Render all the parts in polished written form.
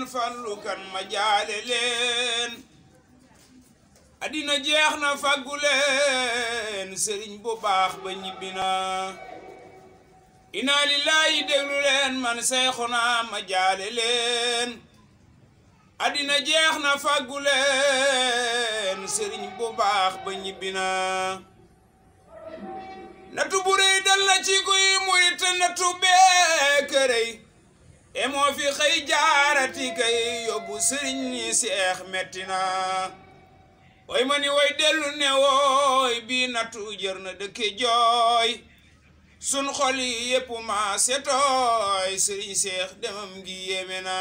man Fallu kan ma jaale leen adina jeex na faggu leen sëriñ bu baax ba ñibbi na inna lillahi déglu leen man Seexuna ma jaale leen adina jeex na faggu leen sëriñ bu baax ba ñibbi na natu bu rëy dal na ci kuy murit natu bee kërëy e moo fi xëy jaarati kay yóbbu sëriñ Seex metti na way ma ni way dellu ne wooy bii natu jër na dëkke jooy sun xol yi yépp ma setooy sëriñ Seex demam gi yéeme na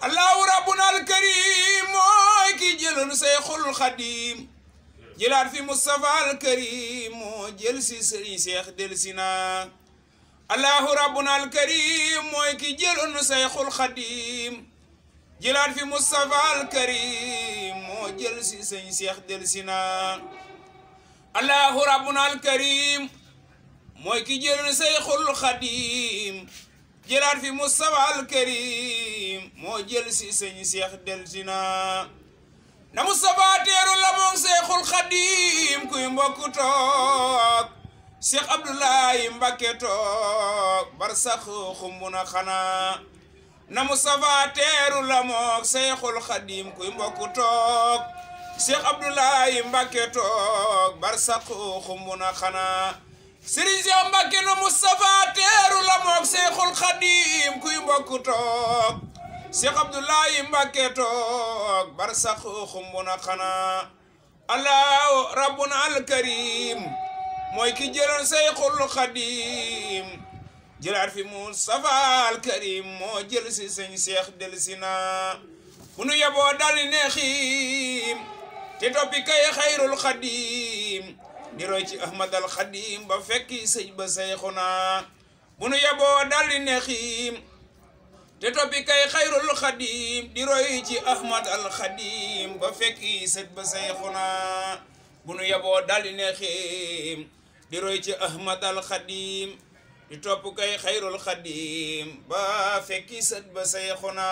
allahu rabbuna alkarim mooy ki jëloon Seexul Xadim jëlaat fi Mustafa alkarim moo jël si sëriñ Seex delsi na allahu rabbuna alkarim mooy ki jëloon Seexul Xadim jëlaat fi Mustafa alkarim moo jël si sëriñ Seex delsi na allahu rabbuna alkarim mooy ki jëloon Seexul Xadim jëlaat fi Mustafa alkarim moo jël si sëriñ Seex delsi na na Mustafa teeru la moom Seexul Xadim kuy mbokku toog Seex Abdullahi Mbakke toog barsax xumbu na xanaa na Mustafa teeru la moom Seexul Xadim kuy mbokku toog Seex Abdullahi Mbakke toog barsax xumbu na xanaa Sëriñ Seex Mbakke na Mustafa teeru la moom Seexul Xadim kuy mbokku toog Seex Abdullahi Mbakke toog barsax xumbu na xanaa allahu rabbuna alkarim mooy ki jëloon Seexul Xadim jëlaat fi Mustafa alkarim moo jël si sëñ Seex delsi na bu nu yeboo dali ne xiim te toppi kay xayrul Xadim di roy ci Ahmad al Xadim ba fekki sëñ ba Seexuna bu nu yeboo dali ne xiim te toppi kay xayrul Xadim di roy ci Ahmad al Xadim ba fekki sëñ ba Seexuna bu nu yeboo dali ne xiim di roy ci Ahmad al Xadim di topp kay xayrul Xadim ba fekki sët ba Seexuna